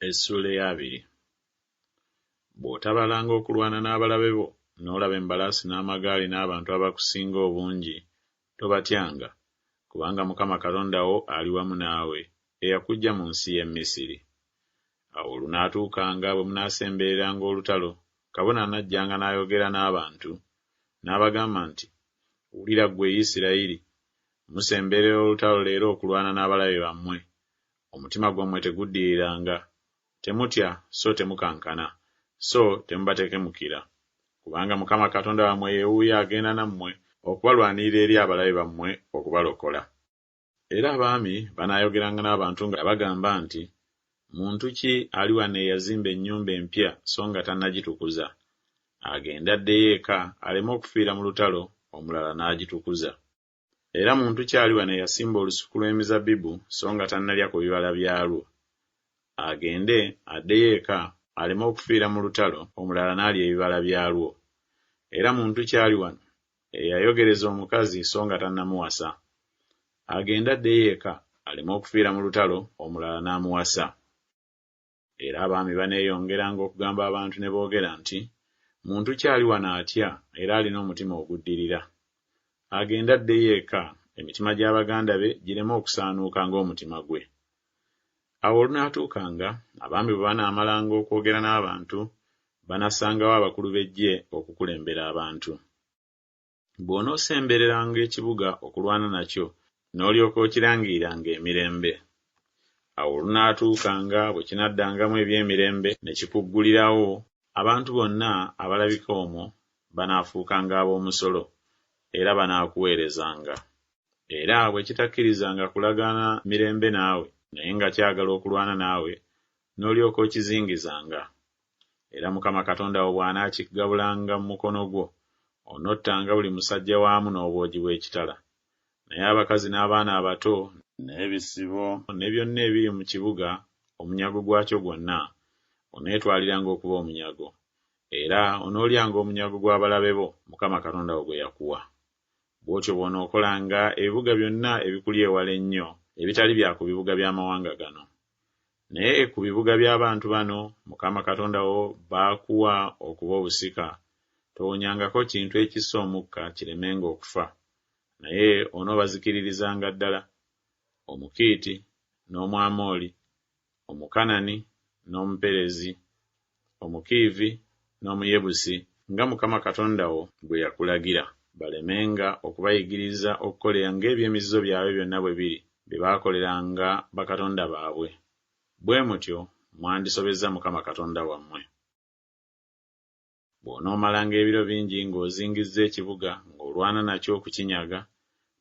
Essuula ey'abiri. Bw'otabaalanga okulwana n'abalabe bo, n'olaba embalaasi n'amagaali n'abantu abakusinga obungi, tobatyanga, kubanga Mukama Katonda wo ali wamu naawe, eyakuggya mu nsi y'e Misiri. Awo olunaatuukanga bwe munaasembereranga olutalo, kabona anajjanga n'ayogera n'abantu, n'abagamba nti, Wulira ggwe Isirayiri, musemberera olutalo leero okulwana n'abalabe bammwe. Omutima gwammwe teguddiriranga, temutya so temukankana, so temubatekemukira. Kubanga Mukama Katonda wammwe ye wuuyo agenda nammwe okubalwanirira eri abalabe bammwe okubalokola. Era abaami banaayogeranga n'abantu nga bagamba nti, Muntu ki ali wano eyazimba ennyumba empya so nga tannagitukuza? Agende addeyo eka aleme okufiira mu lutalo, omulala n'agitukuza. Era muntu ki ali wano eyasimba olusuku lw'emizabbibu so nga tannalya ku bibala byalwo? Agende addeyo eka aleme okufiira mu lutalo, omulala n'alya ebibala byalwo. Era muntu ki ali wano eyayogereza omukazi so nga tannamuwasa? Agende addeyo eka aleme okufiira mu lutalo, omulala n'amuwasa. Era abaami baneeyongeranga okugamba abantu ne boogera nti, Muntu ki ali wano atya era alina omutima oguddirira? Agende addeyo eka, emitima gya baganda be gireme okusaanuuka ng'omutima gwe. Awo olunaatuukanga, abaami bwe banaamalanga okwogera n'abantu, banassangawo abakulu b'eggye okukulembera abantu. Bw'onoosembereranga ekibuga okulwana nakyo, n'olyoka okirangiriranga emirembe. Awo olunaatuukanga bwe kinaddangamu eby'emirembe ne kikuggulirawo, abantu bonna abalabika omwo banaafuukanga ab'omusolo, era banaakuweerezanga. Era bwe kitakkirizanga kulagaana mirembe naawe, naye nga kyagala okulwana naawe, n'olyoka okizingizanga. Era Mukama Katonda wo bw'anaakigabulanga mu mukono gwo, onottanga buli musajja waamu n'obwogi bw'ekitala. Naye abakazi n'abaana abato, n'ebisibo ne byonna ebiri mu kibuga, omunyago gwakyo gwonna, oneetwaliranga okuba omunyago, era onoolyanga omunyago gw'abalabe bo, Mukama Katonda wo gwe yakuwa. Bw'otyo bw'onookolanga ebibuga byonna ebikuli ewala ennyo, ebitali bya ku bibuga by'amawanga gano. Naye ku bibuga by'abantu bano Mukama Katonda wo b'akuwa okuba obusika, towonyangako kintu ekissa omukka kiremenga okufa, naye onoobazikiririzanga ddala, Omukiiti, n'Omwamoli, Omukanani, n'Omuperezi, Omukiivi, n'Omuyebusi, nga Mukama Katonda wo bwe yakulagira, balemenga okubayigiriza okukola ng'eby'emizizo byabwe byonna bwe biri, bye baakoleranga bakatonda baabwe. Bwe mutyo mwandisobezza Mukama Katonda wammwe. Bw'onoomalanga ebiro bingi ng'ozingizza ekibuga ng'olwana nakyo okukinyaga,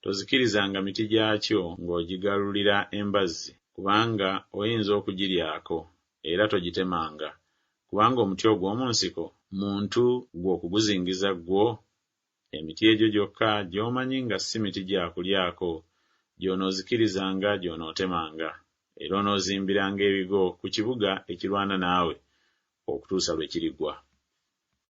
tozikirizanga miti gyakyo ng'ogigalulira embazzi, kubanga oyinza okugiryako, era togitemanga, kubanga omuti ogw'omu nsiko muntu ggwe okuguzingiza ggwo? Emiti egyo gyokka gy'omanyi nga si miti gya kulyako, gy'onoozikirizanga gy'onootemanga, era onoozimbiranga ebigo ku kibuga ekirwana naawe okutuusa lwe kirigwa.